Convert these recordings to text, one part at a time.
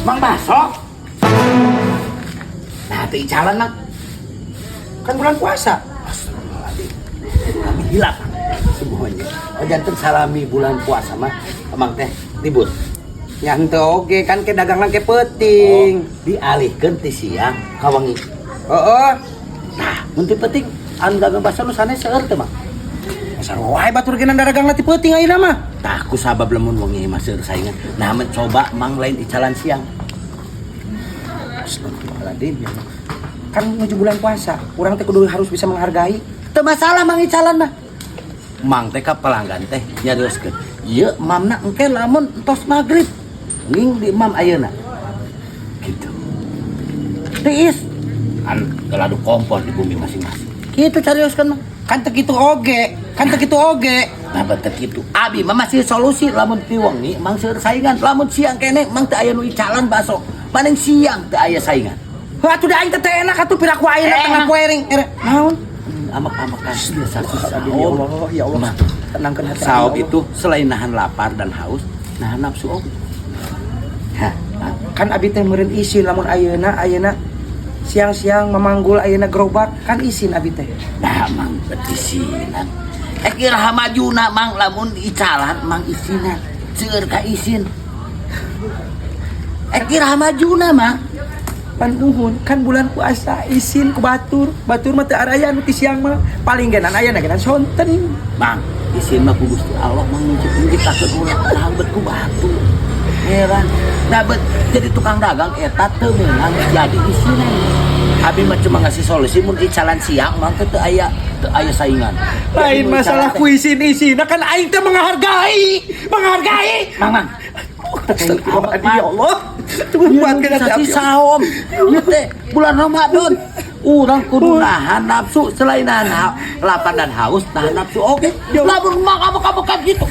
Mang Baso. Nah, teu icalan, Mang. Kan bulan puasa. Astagfirullahaladzim. Kami hilap semuanya. Oh, janten salami bulan puasa mah emang teh libur. Ya henteu oge kan ke dagang ke peuting. Oh, dialihkeun ti siang ka wengi. Heeh. Nah, mun ti peuting anu dagang bakso nu sanes seueur teh, Mang? Sarua wae batur ge dagang ti peuting ayeuna mah. Tah, ku sabab lamun wengi mah seueur saingan. Nah, mencoba Mang lain icalan siang. Astagfirullahaladzim, ya Allah. Kan menuju bulan puasa, urang teh kudu harus bisa menghargai. Teu masalah Mang icalan mah. Mang teh ka pelanggan teh nyarioskeun. Ieu mamna engke lamun entos magrib. Nging di mam ayeuna. Gitu. Tiis. Kan geladu kompor di bumi masing-masing. Gitu carioskeun mah. Kan teu kitu oge, kan teu kitu oge. Nah, betul gitu. Abi mah masih solusi lamun ti wengi mang seueur saingan, lamun siang keneh mang teu aya nu icalan baso. Paling siang teu aya saingan. Heuh atuh da aing teh teu enak atuh piraku ayeuna Eh, tengah emang. poe ring. Naon? Amak-amakan biasa susah. Ya Allah, ya Allah. Mang, Tenangkan hati saum ya Allah. itu selain nahan lapar dan haus, nahan nafsu oge. Hah, hah. Kan abi teh meureun isin lamun ayeuna ayeuna siang-siang memanggul ayeuna gerobak kan isin abi teh. Nah, mang betisinan. Eh kira majuna mang lamun icalan mang isinan. Seueur ka isin. Eh kira majuna mang. Pan nuhun kan bulan puasa isin ku batur. Batur mah teu araya anu ti siang mah. Paling genan aya genan sonten. Mang, isin mah ku Gusti Allah mang nyiptakeun urang naha bet ku batu. Heran. Nah, bet jadi tukang dagang eta teu meunang jadi isinan. Abi mah cuma ngasih solusi mun icalan siang mang teh teu aya saingan. Lain Jadi mun masalah icalan ku isin-isin kan aing teh menghargai, menghargai. Mang, mang. Astagfirullahaladzim, ya Allah. Tunggu buat hati Sasi abi. saum. Ieu teh bulan Ramadan. Urang kudu nahan nafsu selain nahan lapar dan haus, nahan nafsu oke. Lamun mah kamu gitu.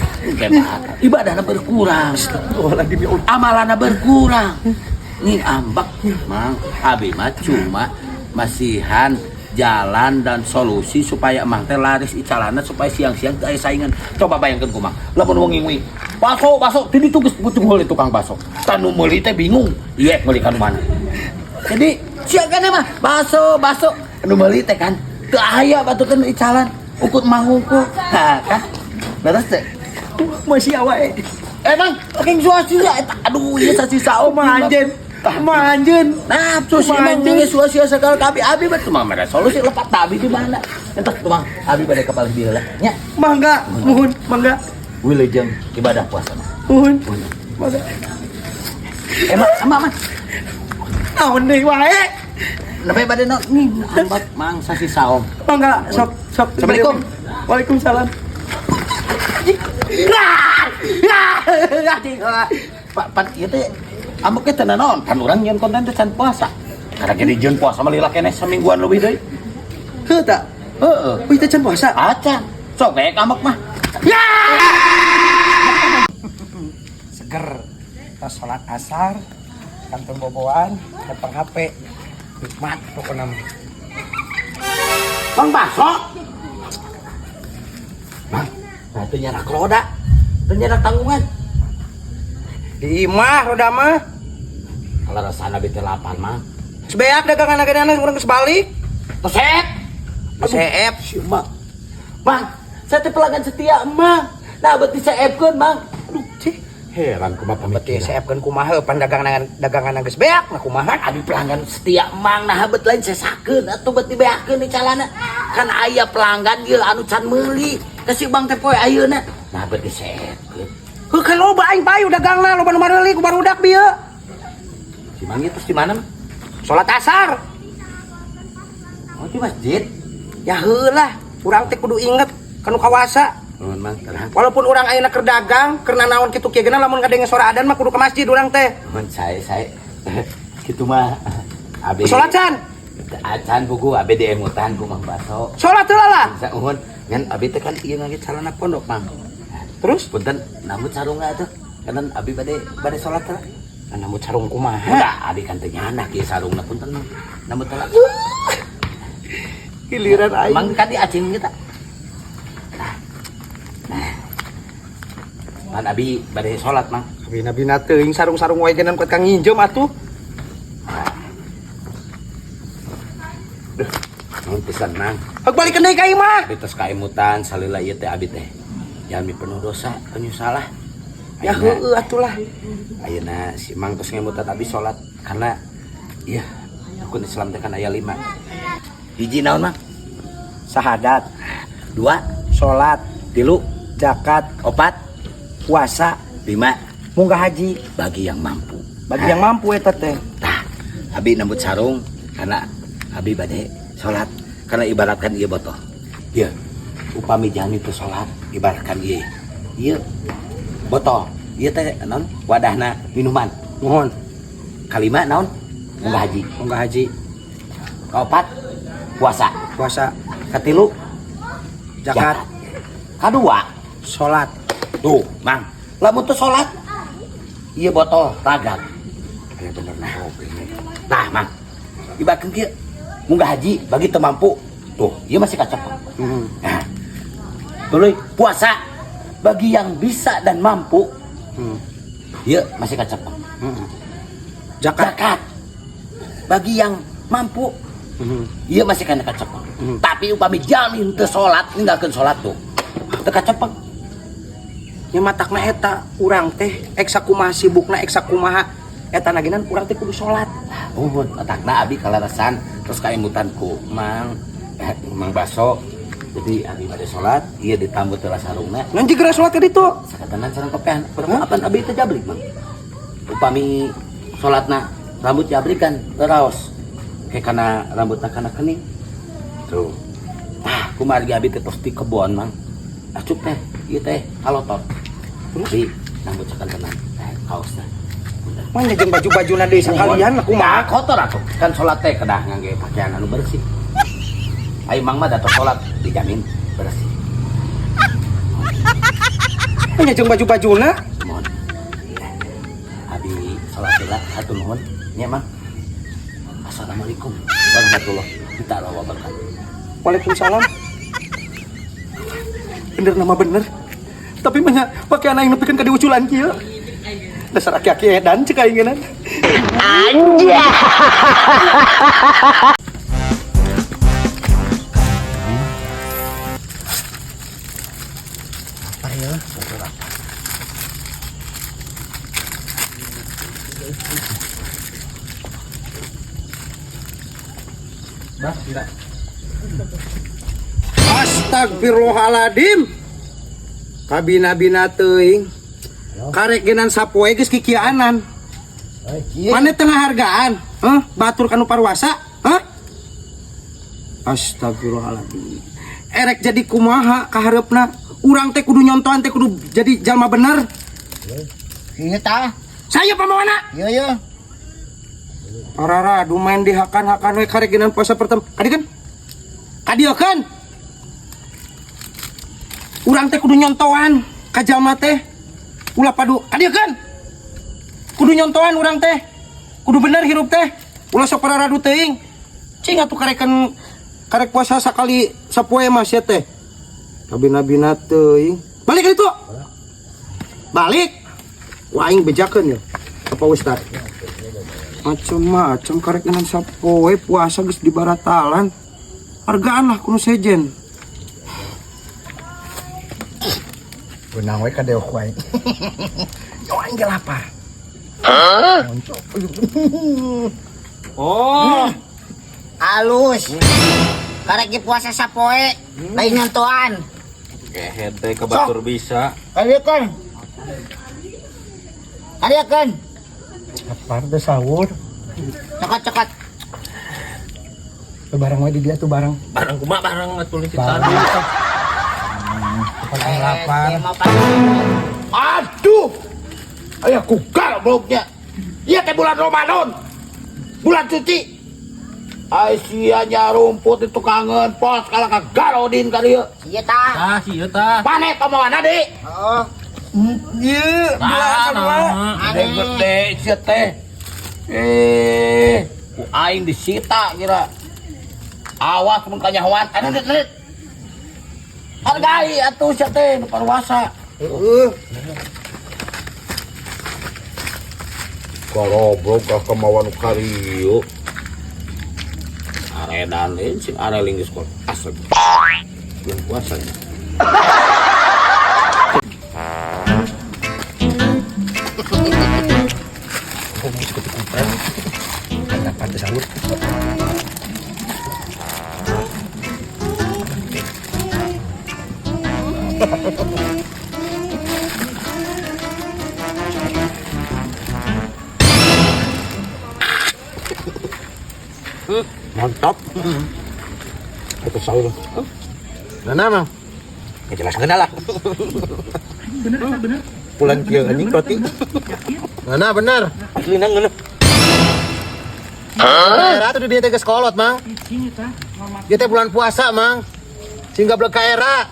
Ibadahna berkurang. Astagfirullahaladzim, ya Allah. Amalanna berkurang. Nih ambek, Mang. Abi mah cuma masihan jalan dan solusi supaya emang teh laris icalana supaya siang-siang teu aya saingan. Coba bayangkeun ku Mang. Lamun wengi wengi baso baso ti ditu geus putung heula tukang baso. Tanu meuli teh bingung. Ieu meuli ka nu mana. Jadi siang kan mah baso baso anu meuli teh kan teu aya batukeun icalan ukut mangungkul. Nah, kan. Beres teh. Masih awake. Emang saking sia eta aduh ieu sasi saum. Kumaha anjeun? Kumaha anjeun? Nafsu sih emang Kumaha anjeun? sia-sia segala ka abi abi betul mah mere solusi lepat abi di mana. Entos tuh Mang, abi bade ka palih dieu lah nya. Mangga, muhun, mangga. Wilujeng ibadah puasa mah. Muhun. Mangga. Emang sama mah. Naon deui wae? Lebih bade no nih ambek Mang sasi saum. Mangga, sok sok. Assalamualaikum. Waalaikumsalam. Pak pan ieu teh ambek teh naon? Kan urang nyieun konten teh can puasa. Karena jadi jeung puasa mah lila keneh samingguan leuwih deui. Heuh tak? Heeh. Wih, teh can puasa. Acan. Sok bae ambek mah. Seger. Tos salat asar, kantun boboan, lempeng HP. Nikmat pokoknya mah. Bang Baso. Bang, nah teu nyarak roda. Teu nyarak tanggungan. Di imah roda mah. Kalau rasana bete lapan mah. Sebeak dagangan ageuna urang geus balik. Tosek. Seep. Si Mang. Bang, saya teh pelanggan setia Mang. Nah, bet diseepkeun, Mang. Aduh, cih. Heran kumaha Berarti pemikiran. seepkeun kumaha pan dagangan dagangan geus beak nah kumaha? Abi pelanggan setia Mang nah bet lain sesakeun atuh bet dibeakeun di calana. Kan aya pelanggan ieu anu can meuli. Ka si Bang teh poe ayeuna. Nah bet diseepkeun. Heuh kan loba aing payu dagangna loba nu mareuli ku barudak bieu. Si Mang ieu terus di mana, Mang? Salat asar. Oh, di masjid. Ya heulah, urang teh kudu inget kanu kawasa. Nuhun Mang, terang. Walaupun urang ayeuna keur dagang, keur nanaon kitu kieu geuna lamun ngadenge suara adan mah kudu ke masjid urang teh. Nuhun sae sae. Kitu mah abi. Salat can. Acan buku abi diemutan ku Mang Baso. Salat heula lah. Bisa uhun ngan abi teh kan ieu ngangge calana pondok Mang. Terus Punten nambut sarungna atuh. Karena abi bade bade salat teh. Nambut sarung kumaha? Udah abi kan teu nyandak ieu sarungna punten Mang. Nambut heula. Giliran aing. Mang kan diacing kita. Nah. Pan abi bade salat, Mang. Kabina-bina teuing sarung-sarung wae genan kuat kang nginjem atuh. Nuhun pisan, Mang. Hek balikeun deui ka imah. Abi tos kaemutan salila ieu teh abi teh. Jalmi penuh dosa, penuh salah. Ya heueuh atulah. Ayeuna si Mang tos ngemutan abi salat karena iya rukun Islam teh kan aya 5. Hiji naon, Mang? Sahadat, 2, salat, 3, zakat, 4, puasa, 5, munggah haji bagi yang mampu. Bagi yang mampu eta teh. Tah, abi nambut sarung karena abi bade salat karena ibaratkan ieu botol. Ieu upami jalmi teu salat ibaratkan ieu. Ieu botol, ieu teh naon? Wadahna minuman. Mohon. Kalima naon? Munggah haji. Munggah haji. Kaopat puasa. Puasa. Katilu zakat. Kadua salat. Tuh, Mang. Lamun teu salat ieu botol ragag. Ya bener nah. Nah, Mang. Ibaratkeun kieu munggah haji bagi teu mampu. Tuh, ieu masih kacepeng. Nah. Tuluy puasa bagi yang bisa dan mampu. Ieu masih kacepeng. Zakat. Zakat bagi yang mampu. Ieu masih kana kacepeng. Tapi upami jalmi teu salat, ninggalkeun salat tuh. Teu kacepeng. Nya matakna eta urang teh ek sakumaha sibukna ek sakumaha eta naginan urang teh kudu salat. Nuhun, matakna abi kalarasan terus kaemutan ku Mang Mang Baso. Jadi abi bade salat, ieu ditambut heula sarungna. Ngan geura salat ka ditu. Sakatanan sareng kopean. Apan abi teh jabrik, Mang. Upami salatna rambut jabrik kan raos. Kayak kana rambutna kana kening. Tuh. Tah, kumargi abi teh tos di kebon, Mang. Acup teh, ieu teh kalotot. Terus rambut sakantenan teh kaosna. Mah jeung baju-bajuna deui sakalian lah kumaha. Nah, kotor atuh. Kan salat teh kedah ngangge pakaian anu bersih. Ayo Mang mah datang salat dijamin bersih. Mah jeung baju-bajuna. Mohon. Abi salat heula hatur nuhun nya Mang. Assalamualaikum warahmatullahi taala wabarakatuh. Waalaikumsalam. Bener nama bener. Tapi mah pakaian aing nepikeun ka diuculan kieu. Dasar aki-aki edan cek aing geuna. Anjay. Apa ya? Bah, enggak. Astagfirullahaladzim. Kabina-bina teuing. Karek genan sapoe geus kikieuanan. Mana tengah hargaan? Hah? Batur kanu parwasa? Hah? Astagfirullahaladzim. Erek jadi kumaha kahareupna? Urang teh kudu nyontohan teh kudu jadi jalma bener. Ieu tah. Saya pamawana. Ieu ieu. Parara adu main di hakan-hakan we karek genan puasa pertama. Kadikeun. Kadiekeun. Urang teh kudu nyontohan ka jalma teh. Ulah padu kadiekeun. Kudu nyontohan urang teh. Kudu bener hirup teh. Ulah sok pararadu teuing. Cing atuh karekan karek puasa sakali sapoe mah sia teh. Kabina-bina teuing. Balik ka ditu. Balik. Wah aing bejakeun ya. Apa Ustaz? Macem-macem karek ngeun sapoe puasa geus dibaratalan. Hargaan lah kudu sejen. Benang we kadeok wae. Yo aing ge lapar. Hah? Oh, Alus. Karek ge puasa sapoe, lain nyontoan. Gehet teh ke batur bisa. Kadiekeun. Kadiekeun. Lapar teh sahur. Cokot-cokot. Tuh barang we di dia tuh barang. Barang kumaha barang atuh di tadi. Paling lapar. Aduh. Aya ku gobloknya. Ieu teh bulan Ramadan. Bulan suci. Ai sia nyarumput di tukangeun pos kalah ka garodin ka dieu. Ieu tah. Ah, sieun tah. Pane pamawana deui. Heeh. Ieu, dua dua. Gede gede sia teh. Ku aing disita kira. Awas mun kanyahoan. Aduh, dit, dit. Hargai atuh sia teh nu parwasa. Heeh. Gorobrog ka kamawan kariyo. Aredan lain sing areling geus kok asal. Belum puasa ya. Oh, geus ketikutan. Aing apa teh sahur. Mantap. Itu sahur. Mana Mang? Nggak jelas ngeunah lah. Bener. Pulang kieu anjing roti. Mana bener? Aslina ngeunah. Hah? Tuh di dia teh geus kolot, Mang. Dia teh bulan puasa, Mang. Sing gablek ka era.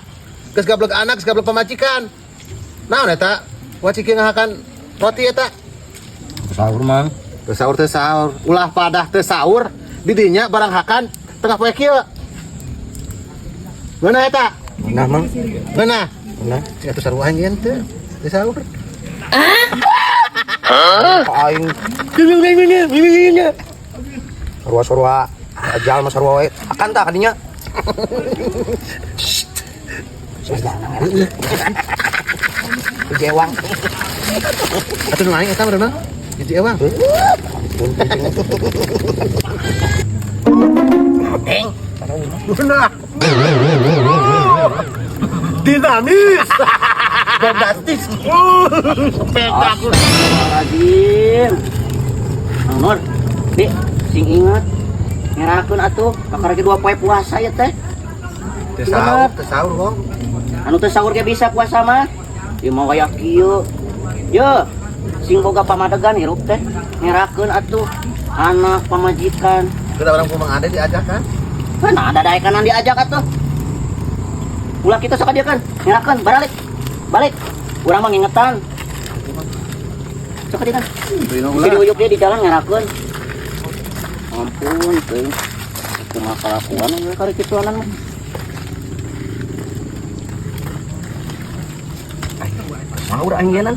Geus gablek anak, geus gablek pamajikan. Naon eta? Waci kieu ngahakan roti eta. Sahur, Mang. Teu sahur teu sahur, ulah padah teu sahur, di dinya barang hakan tengah poe kieu. Ngeunah eta? Ngeunah, Mang. Ngeunah. Ngeunah. Cing atuh sarua anjeun teu. Teu sahur. Aing. Sarua-sarua ajal mah sarua wae. Akan tah kadinya. Jewang. Atuh nu aing eta meureun, Mang. Hiji ewang. Ngeunah. Dinamis. Bombastis. Spektakuler. Astagfirullahaladzim. Mang Nur, Bi, sing ingat ngerakeun atuh kakara ge 2 poe puasa ya teh. Teu sahur, teu sahur, Bang. Anu teu sahur ge bisa puasa mah. Ieu mah waya kieu. Ye, sing boga pamadegan hirup teh ngerakeun atuh anak pamajikan. Kita orang Mang Ade diajak kan? Kan ada daekanan diajak atuh. Ulah kita sok dia kan, ngerakeun baralik. Balik. Urang mah ngingetan. Sok dia kan. Bisa diuyuk dia di jalan ngerakeun. Ampun, teuing. Kumaha kalakuan we kari kituanan mah. Sahur anjeunna.